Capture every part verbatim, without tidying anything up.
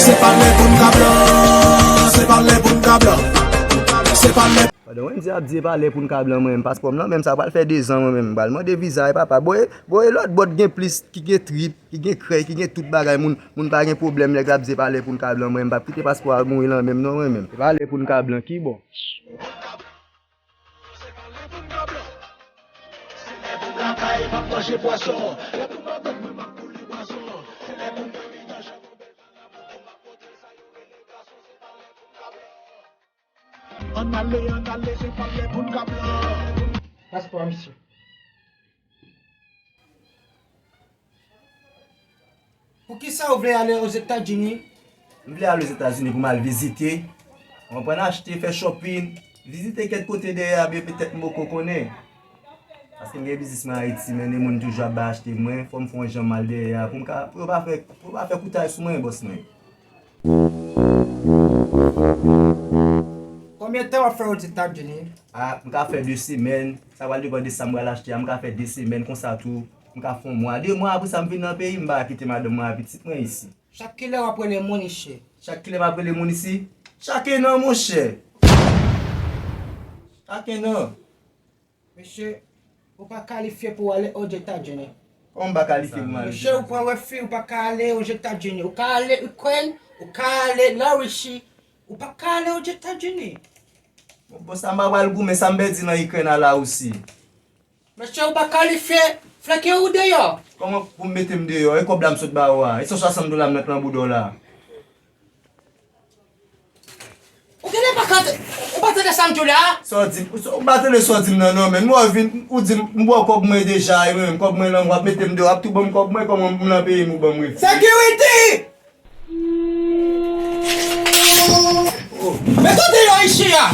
Se pa lè pou n ka blan, se pa lè pou n ka blan. Se pa lè. Pandan Wendy ap di e pa lè pou n ka blan, mwen menm paspò m lan menm sa pral fè dezan, mwen menm m pral mande viza e papa. Boye, boye lòt bò t gen plis, ki gen trip, ki gen krèy, ki gen tout bagay, moun, moun pa gen pwoblèm, nèg la ap di e pa lè pou n ka blan, mwen menm m p ap kite paspò a mouri lan menm non, mwen menm. E pa lè pou n ka blan, ki bò? Ann ale, ann ale, se pa lè pou n ka blan. Paspò a, mesye. Poukisa ou vle ale Ozetazini? M vle al Ozetazini pou m al vizite. Ou konprann, achte, fè shopping, vizite kèk kote dèyè a, byen petèt m poko konnen. Paske m gen biznis mwen Ayiti, men de moun toujou ap bay achte mwen, fò m fè yon jan m al dèyè a, pou m ka, pou yo pa fè, pou yo pa fè koutay sou mwen, bòs mwen. Konbyen tan w ap fè Ozetazini? A, m ka fè de semèn. Sa pral depann de sa m pral achte a. M ka fè de semèn konsa tou. M ka fè yon mwa, de mwa, apre sa m vin nan peyi m, m pa kite madanm mwen ak pitit mwen isi. Chak kilè w ap rele moun isi? Chak kilè m ap rele moun isi? Chak en an, monchè. Chak en an. Mesye, ou pa kalifye pou w ale Ozetazini. Kòman m pa kalifye pou m ale? Mesye, ou pran refi, ou pa ka ale Ozetazini. Ou ka ale Ikrèn, ou ka ale Larisi, ou pa ka ale Ozetazini. Bon, bon, sa m pa pral goumen, sa m pèdi nan Ikrèn a Larisi. Mesye, ou pa kalifye, flèke ou deyò. Kòman pou m mete m deyò? E kòb la m sot ba ou a? E san swasant dola m nan klanbouda w la? Ou genlè pa ka, ou pa tande sa m di w la? Sa w di m, ou pa tande sa w di m nan non, men m wè w vin, ou di m, m ba w kòb mwen deja, e mwen menm kòb mwen lan, w ap mete m deyò, w ap tou ban m kòb mwen, kòman m nan peyi m ou ban m refi? Security! Oh. Mete w deyò isi a!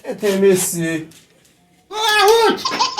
Tenten mesye. Pran wout!